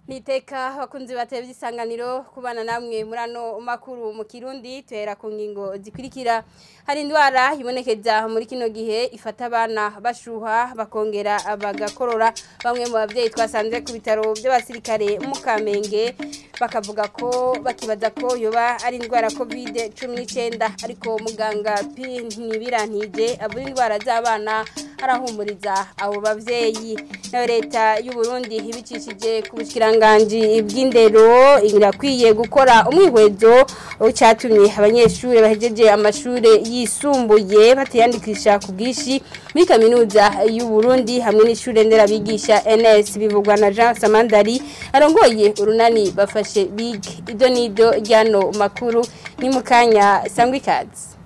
Niteka bakunzi batevye isanganiro kubana namwe murano makuru mu Kirundi tuhera ku ngingo zikurikira. Hari indwara ibonekeza muri kino gihe ifata abana bashuha bakongera bagakorora. Bamwe mu bavyeyi twasanze ku bitaro by'abasirikare mu Kamenge bakavuga ko bakibaza ko yoba ari indwara COVID-19, ariko muganga P Ntibirantije avura indwara z'abana arahumuriza abo bavyeyi. Na leta y'u Burundi ibicishije ku bushikiranganji bw'indero irakwiye gukora umwihwezo cyatumye abanyeshuri bahejeje amashure yisumbuye batiyandikisha ku bwishi muri kaminuza y'u Burundi hamwe n'ishure nderabigisha NS, bivugwa na Jean Samandari arongoye urunani bafashe big ido nido ryano makuru ni mukanya sangwa ikaze.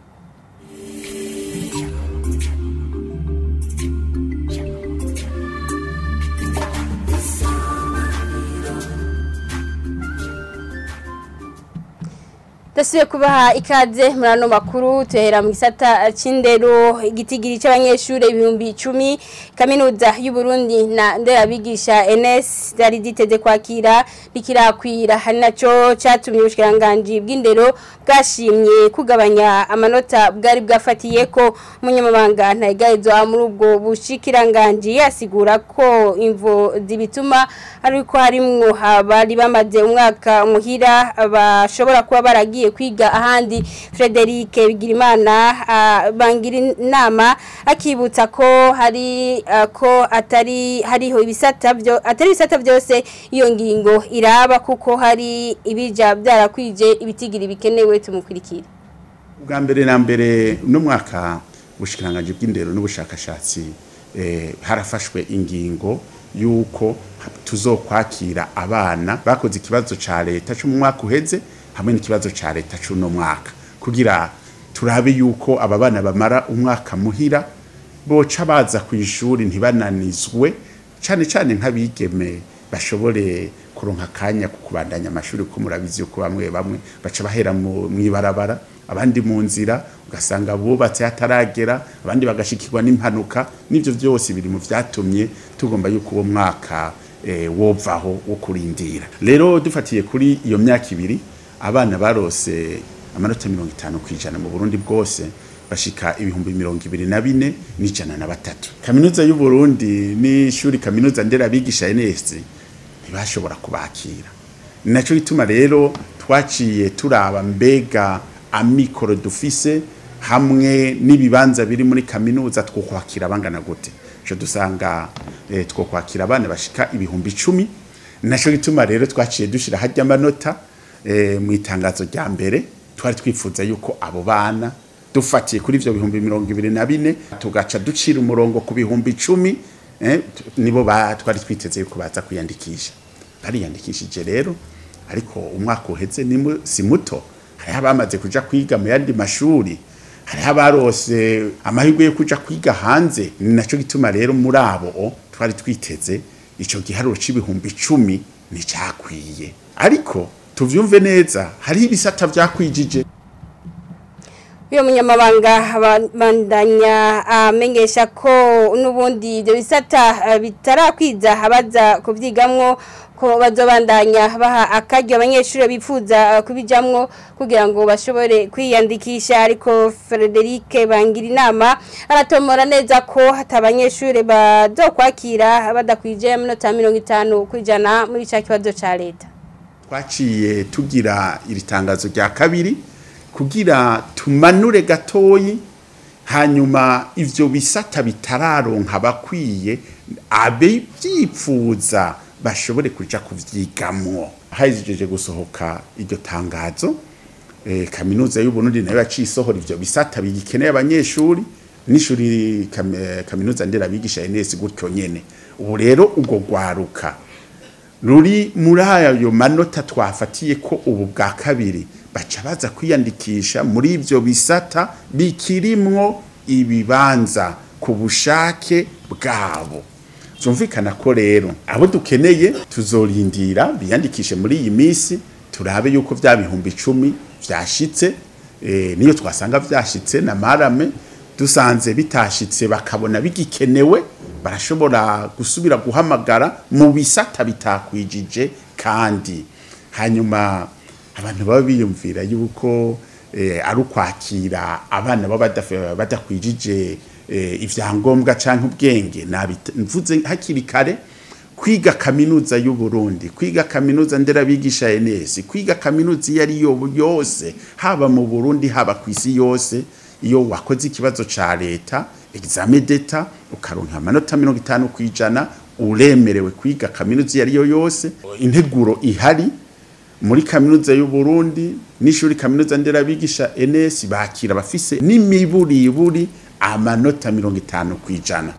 Dasuye kubaha ikaze murano makuru tuhera mu gisata c'indero. Igitigiri c'abanyeshure 10,000 kaminuza y'u Burundi na nderabigisha NS zari ziteze kwakira bikirakwira, hari naco catumye ubushikiranganji bw'indero bwashimye kugabanya amanota bwari bwafatiye ko. Umunyamabanga ntayigayizwa muri ubwo bushikiranganji yasigura ko imvo zibituma ariko harimwo abari bamaze umwaka muhira bashobora kuba baragiye kwiga ahandi. Frederic Bigirimana bangira inama akibutsa ko hari ko atari hariho ibisata byo atari ibisata byose iyo ngingo iraba, kuko hari ibija byarakwije ibitigiri bikenewe. Tumukurikira. Ubwa mbere na mbere no mwaka ubushikiranganje bw'indero n'ubushakashatsi harafashwe ingingo yuko tuzokwakira abana bakoze ikibazo ca leta cyo mu mwaka uheze hamwe n'ikibazo ca leta c'uno mwaka, kugira turabe yuko aba bana bamara umwaka muhira boca baza ku ishuri ntibananizwe, cane cane nk'abigeme bashobore kuronka akanya ku kubandanya amashuri, ko murabizi yuko bamwe bamwe baca bahera mw'ibarabara, abandi mu nzira ugasanga bubatse hataragera, abandi bagashikirwa n'impanuka. N'ivyo vyose biri mu vyatumye tugomba yuko uwo mwaka wovaho wo kurindira. Rero dufatiye kuri iyo myaka ibiri, abana barose amanota 50% mu Burundi bwose bashika 24,103. Kaminuza y'u Burundi n'ishuri kaminuza nderabigisha NS ntibashobora kubakira. Naco gituma rero twaciye turaba mbega amikoro dufise hamwe n'ibibanza biri muri kaminuza twokwakira bangana gute. Ico dusanga twokwakira abana bashika 10,000. Naco gituma rero twaciye dushira harya amanota mu itangazo rya mbere. Twari twifuza yuko abo bana dufatiye kuri ivyo 24,000 tugaca ducira umurongo ku 10,000, nibo twari twiteze yuko baza kwiyandikisha. Bariyandikishije rero, ariko umwaka uheze si muto. Hariho abamaze kuja kwiga mu yandi mashuri, hariho abarose amahirwe yo kuja kwiga hanze. Ni naco gituma rero muri abo twari twiteze ico giharuro c'10,000 nticakwiye. Ariko tuvyumve neza, hariho ibisata vyakwijije. Uyo munyamabanga bandanya amenyesha ko n'ubundi ibyo bisata bitarakwiza abaza kubyigamwo ko bazobandanya baha akaryo abanyeshuri bifuza kubijamwo kugira ngo bashobore kwiyandikisha. Ariko Frederic bangira inama aratomora neza ko hatabanyeshuri bazokwakira badakwije amanota 50% muri ca kibazo ca leta. Twaciye tugira iri tangazo rya kabiri kugira tumanure gatoyi, hanyuma ivyo bisata bitararonka bakwiye abivyipfuza bashobore kuja kuvyigamwo. Hahejeje gusohoka iryo tangazo, kaminuza y'u Burundi nayo yaciye isohora ivyo bisata bigikeneye abanyeshuri n'ishuri kaminuza nderabigisha NS gutyo nyene. Ubu rero ubwo gwaruka ruri muri ayo manota twafatiye ko ubu bwa kabiri baca baza kwiyandikisha muri ivyo bisata bikirimwo ibibanza ku bushake bwabo. Zumvikana ko rero abo dukeneye tuzorindira biyandikishe muri iyi minsi, turabe yuko vya 10,000 vyashitse. Niyo twasanga vyashitse na marame dusanze bitashitse bakabona bigikenewe, barashobora gusubira guhamagara mu bisata bitakwijije Kandi hanyuma abantu baba biyumvira yuko ari ukwakira abana baba badakwijije ivyangombwa canke ubwenge, mvuze hakiri kare, kwiga kaminuza y'u Burundi, kwiga kaminuza nderabigisha ENS, kwiga kaminuza iyo ari yo yose, haba mu Burundi haba ku isi yose, iyo wakoze ikibazo ca leta, examen d'État, ukaronka amanota 50%, uremerewe kwiga kaminuza iyo ari yo yose. Integuro ihari muri kaminuza y'u Burundi n'ishuri kaminuza nderabigisha ENS, bakira bafise n'imiburiburi amanota 50%.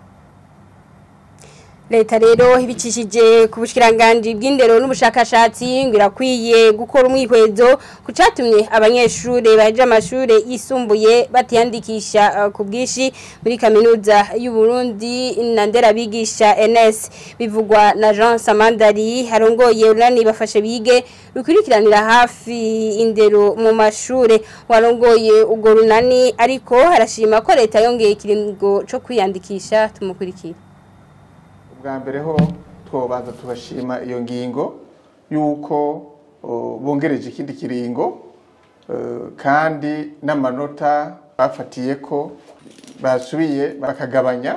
Leta rero ibicishije ku bushikiranganje bw'indero n'ubushakashatsi ngo irakwiye gukora umwihwezo kucatumye abanyeshure baheje amashure yisumbuye batiyandikisha ku bwinshi muri kaminuza y'u Burundi na nderabigisha NS. Bivugwa na Jean Samandari harongoye urunani Bafashe Bige rukurikiranira hafi indero mu mashure. Warongoye urwo runani ariko arashima ko leta yongeye ikiringo co kwiyandikisha. Tumukurikira. Bwa mbere ho twobanza tugashima iyo ngingo yuko bongereje ikindi kiringo, kandi n'amanota bafatiye ko basubiye bakagabanya.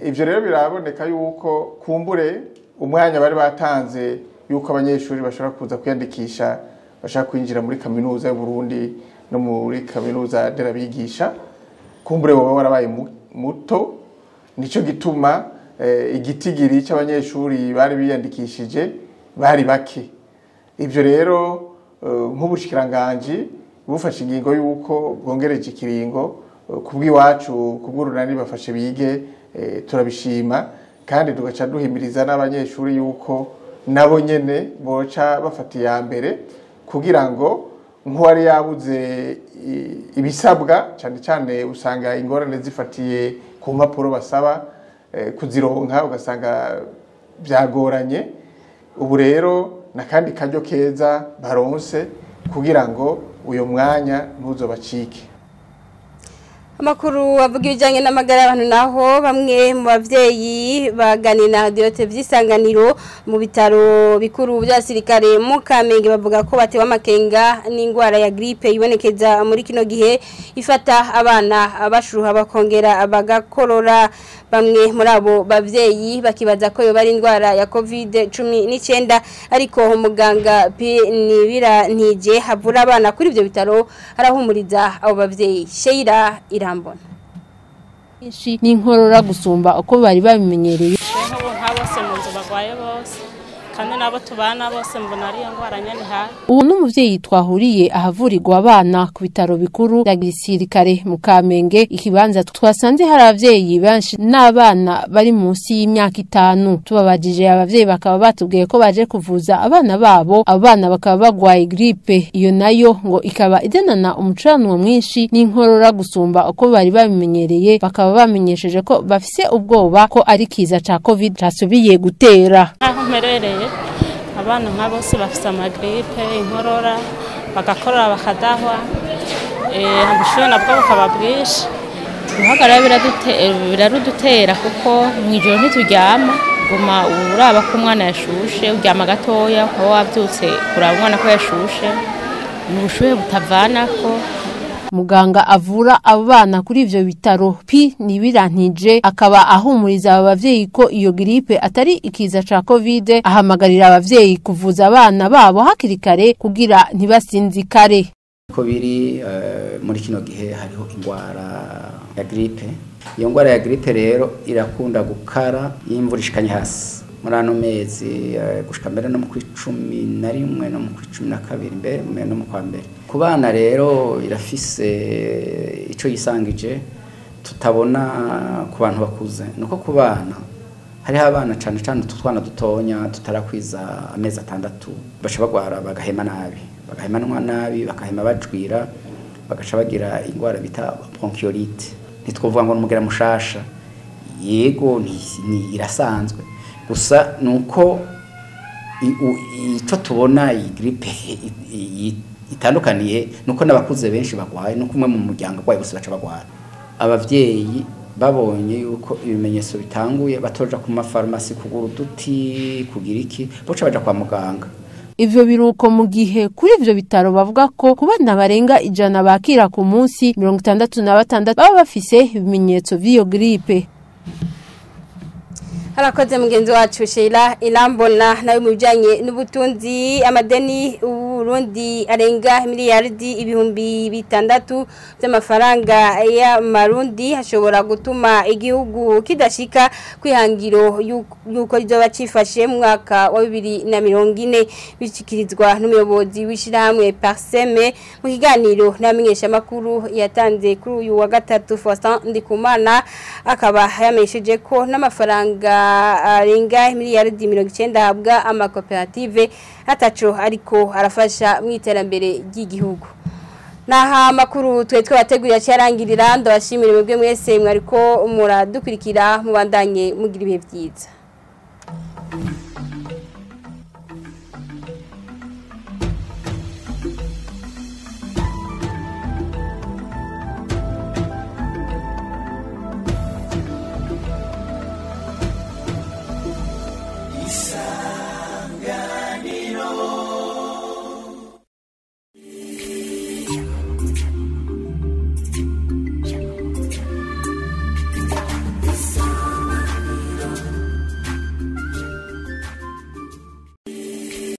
Ivyo rero biraboneka yuko kumbure umwanya bari batanze yuko abanyeshuri bashobora kuza kwiyandikisha bashaka kwinjira muri kaminuza y'u Burundi no muri kaminuza nderabigisha, kumbure woba warabaye muto. Nico gituma igitigiri cy'abanyeshuri bari biyandikishije bari bake. Ibyo rero nk'ubushikiranganje bufashe ingingo yuko bwongereje ikiringo, kubw'iwacu kubw'urunani Bafashe Bige, turabishima kandi tugaca duhimiriza n'abanyeshuri yuko nabo nyene boca bafata iya mbere kugira ngo nk'uwari yabuze ibisabwa, cyane cyane usanga ingorane zifatiye ku mpapuro basaba kuzironka, ugasanga byagoranye. Ubu rero nakandi karyo keza baronse kugira ngo uyo mwanya ntuzobacike. Amakuru avuga ibijyanye n'amagara y'abantu naho, bamwe mu bavyeyi baganira na Radio Isanganiro mu bitaro bikuru bya sirikare mu Kamenge bavuga ko batewe amakenga n'ingwara ya grippe ibonekeza muri kino gihe ifata abana bashuha bakongera bagakorora. Bamwe muri abo bavyeyi bakibaza ko yoba ari indwara ya COVID-19, ariko umuganga P Nibira ntije havura abana kuri ivyo bitaro arahumuriza abo bavyeyi. Sheira Irambona. N'inkorora gusumba uko bari babimenyereye. Nk'ubu nka bose mu nzu bagwaye bose, kandi nabo tubana bose mbona ari indwara nyene hafi. Uwo n'umuvyeyi twahuriye ahavurirwa abana ku bitaro bikuru bya gisirikare mu Kamenge, ikibanza twasanze hari abavyeyi benshi n'abana bari munsi y'imyaka 5. Tubabajije abavyeyi bakaba batubwiye ko baje kuvuza abana babo, abana bakaba bagwaye grippe, iyo nayo ngo ikaba idenana umucanwa mwinshi n'inkorora gusumba uko bari babimenyereye. Bakaba bamenyesheje ko bafise ubwoba ko ari kiza ca COVID casubiye gutera. Aho mperereye abana nka bose bafise amagripe, inkorora, bagakorora bakadahwa, ubushuhe nabwo bukaba bwinshi. Uruhagarara birarudutera kuko mw'ijoro ntituryama, guma uraba ko umwana yashushe, uryama gatoya ukaba wavyutse kuraba umwana ko yashushe, ni ubushuhe butavanako. Muganga avura abo bana kuri ivyo bitaro P Nibirantije akaba ahumuriza aba bavyeyi ko iyo gripe atari ikiza ca COVID, ahamagarira abavyeyi kuvuza abana babo hakiri kare kugira ntibasinzikare. Ko biri muri kino gihe hariho ingwara ya gripe. Iyo ngwara ya gripe rero irakunda gukara iyo imvura ishikanye hasi muri ano mezi, gushika mbere no mu 11 no mu 12 mbere no mu kwa mbere. Ku bana rero irafise ico yisangije tutabona ku bantu bakuze, nuko ku bana hariho abana cane cane utwana dutonya tutarakwiza amezi 6 baca bagwara bagahema nabi, bagahema nabi, bakahema bajwira, bagaca bagira ingwara bita bronchiolite. Ntitwovuga ngo numugera mushasha, yego ni irasanzwe, gusa nuko ico tubona iyi grippe itandukaniye nuko n'abakuze benshi bagwaye, nuko umwe mu muryango agwaye bose baca bagwara. Abavyeyi Babonye yuko ibimenyetso bitanguye, batoja ku mafarumasi kugura uduti, kugira iki, boca baja kwa muganga. Ivyo biruko mu gihe kuri ivyo bitaro bavuga ko ku bana barenga 100 bakira ku munsi, 66 baba bafise ibimenyetso vy'iyo gripe. Harakoze mugenzi wacu Sheila Irambona. Nawe mu bijanye n'ubutunzi, amadeni Burundi arenga miliyaridi 6000 by'amafaranga y'amarundi hashobora gutuma igihugu kidashika kwihangiro yuko rizoba cifashe mu mwaka wa 2040, bishikirizwa n'umuyobozi w'ishirahamwe Parseme mu kiganiro n'amenyeshamakuru yatanze kuri uyu wa gatatu. Faustin Ndikumana akaba yamenyesheje ko n'amafaranga arenga miliyaridi 90 ahabwa amakoperative ataco ariko arafasha mu iterambere ry'igihugu. Naha makuru twe twabategurira cyarangirira. Ndabashimira mwebwe mwese mwariko muradukurikira, mubandanye mugira ibihe byiza.